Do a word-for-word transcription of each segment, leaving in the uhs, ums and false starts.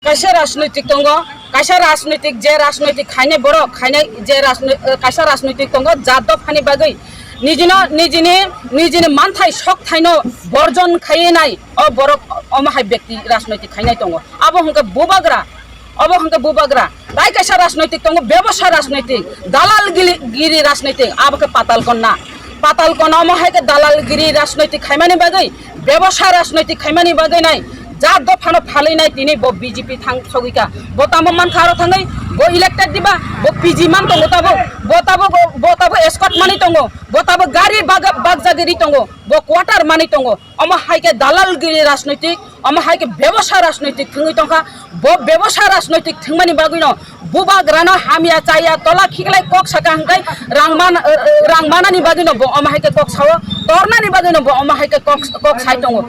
Kaisa rajnoitik tongo, kaisa rajnoitik, je rajnoitik khainai borok, khainai je rajnoi-, eh, kaisa rajnoitik tongo, jat dophani bagwi nijino, nijini, nijini manthai sok thaino borjon khaiwi nai, o borok omo hai bekti rajnoitik khainai tongo. Abo hwnkhe bubagra, obo hwnkhe bubagra. Tai kaisa rajnoitik tongo, bebosa rajnoitik, dalal gili-, giri rajnoitik, abo khe Patal Konna. Patal Konna omo hai khe dalal giri rajnoitik khaimani bagwi, bebosa rajnoitik khaimani bagwi nai, jat dophano phalwi nai tini bo B J P thang sogwi kha. Bo tamo man kha aro thangwi, bo elected diba, bo P G man tongo tabuk, bo tabuk, bo tabuk escort mani tongo, bo tabuk gari bag-, bagjagiri tongo, bo quarter mani tongo. Omo hai khe dalal giri rajnoitik, omo hai khe bebosa rajnoitik thwngwi tongkha. Bo bebosa rajnoitik thwngmani bagwino bubagrano hamya chaya tola khiklai kok saka hwnkhe rang man, rang manani bagwino bo omo hai khe kok sao, tornani bagwino bo omo hai khe kok, kok sai tongo.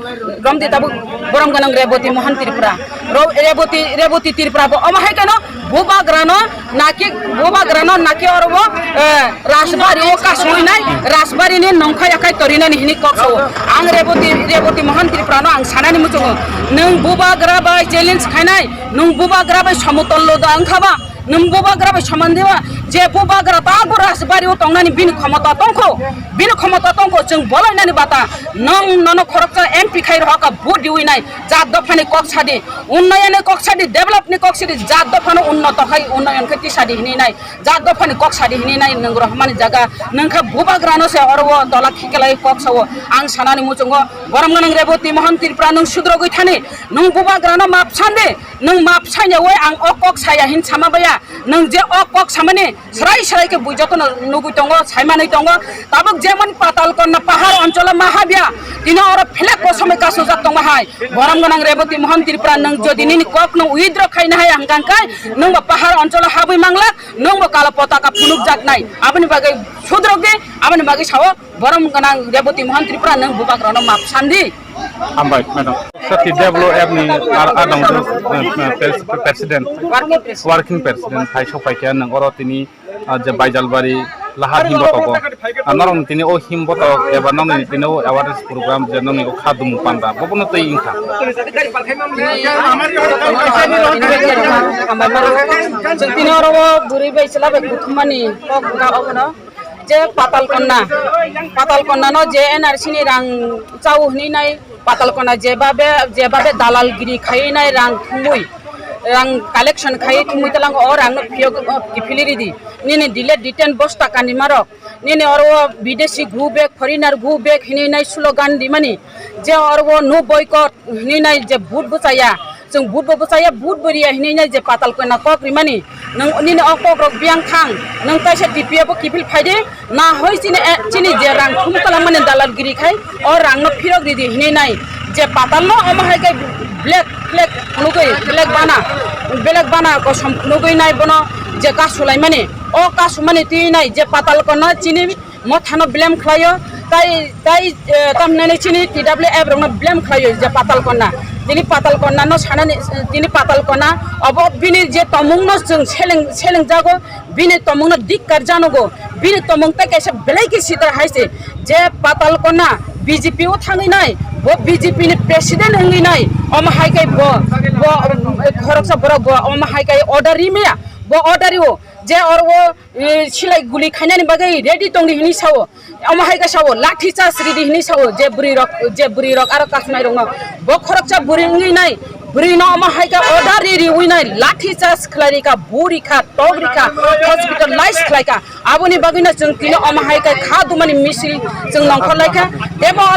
Romdi tabuk borom gwnang Reboti Mohan Tripura. Ro-, Reboti, Reboti Tripura bo omo hai kheno bubagrano naki, bubagrano naki oro bo, eh, Rajbari o kasui nai, Rajbari ni nongkhai akai torinani hini kok sao. Ang Reboti, Reboti Mohan Tripura no ang sanani muchungo. Nwng bubagra bai challenge khainai, nwng bubagra bai somotollo da wngkha ba, nwng bubagra bai soman diba, je bubagra ta bo Rajbari o tongnani bini khomota tongkho, bini khomota tongkho, chwng bolainani bata, nwng nono khoroksa M P khai rohaka vote diwi nai, jat dophani kok sadi, unnoyoni kok sadi, develop ni kok sadi, jat dophano unnoto khai, unnoyon khe tisadi hini nai. Jat dophani kok sadi hini nai nwng rohormani jaga, nwng khe bubagrano se oro o tola khiklai kok sao. Ang sanani muchungo borom gwnang Reboti Mohan Tripura nwng sudrogwi thani, nwng bubagrano map sandi, nwng map sanya oi ang o kok saya hin sama baya, nwng je o kok samani srai srai khe bui jotono nugwi tongo, saimanwi tongo, tabuk jemon Patal Konna pahar oncholo mahabya, tino oro phelek kosamwi kasujak tongma hai, borom gwnang Reboti Mohan Tripura nwng jodi nini kok nwng withdraw khaina hai hwnkha khe nwng bo pahar oncholo habwi manglak, nwng bo kalo potaka phunukjaknai. Aboni bagwi sudrok di, aboni bagwi sao borom gwnang Reboti Mohan Tripura nwng bubagrano map sandi. Hambai, madam. Sati Develop App ni ar-, adong, eh, eh, pres-, president, working president. Working president, hai sopai khe nwng oro tini, ah, je Baijalbari lahar himbotogo. Ah, norok tini o himbotok eba nokni tini o awareness program je nokni o kha dumu panda, bobono twi wngkha. Chwng tini oro o bwrwi bai chwla bai kuthumani kok wngkha obono je Patal Konna. Patal Konna no je N R C ni rang chao hwnwi nai, Patal Konna jebabe, jebabe dalalgiri khaiwi nai rang thumui, rang collection khaiwi thumui talango o rang no phiyok, o kiphilwi ridi. Nini delete detain bosta kanima rok. Nini oro o bidesi go back, foreigner go back hinwi nai slogan rimani. Je oro o no boycott hinwi nai je vote bo chaya. Chwng vote bo bwchaya, vote bo riya hinwi nai je Patal Konna kok rimani. Nwng nini o kok rok biyang thang, nwng kaisa T P F o kiphil phaidi, na hoi chini, eh, chini je rang thum kalamani dalalgiri khai, o rang no phirok ridi hinwi nai. Je Patal no omo hai khe black flag phunugwi, black bana, black bana kosom phunugwi nai bono je kasulaimani, o kasumani twi nai je Patal Konna chini mothano blame khlaio, tai, tai, eh, tamhinani chini T W F rokno blame khlaio je Patal Konna. Tini Patal Konna no sanani, tini Patal Konna obo bini je tomungno chwng seleng, selengjago, bini tomungno dikkar janogo, bini tomung tai kaisa belai khe sitra hai se je Patal Konna B J P o thangwi nai, bo B J P ni president wngwi nai, omo hai khe bo, bo, eh, khoroksa borok bo omo hai khe order rimaya, bo order rio je oro o eh, silai guli khainani bagwi ready tongdi hinwi sao. Omo hai khe sao, lathi charge ridi hinwi sao, je bwrwi rok, je bwrwi rok aro kasmai rokno. Bo khoroksa bwrwi wngwi nai, bwrwi no omo hai khe order ri riwi nai, lathi charge khlai rikha, bu rikha, tok rikha, hospitalize khlaikha. Aboni bagwino chwng tini omo hai khe kha dumani misil chwng nongkhor laikha. Tebo oro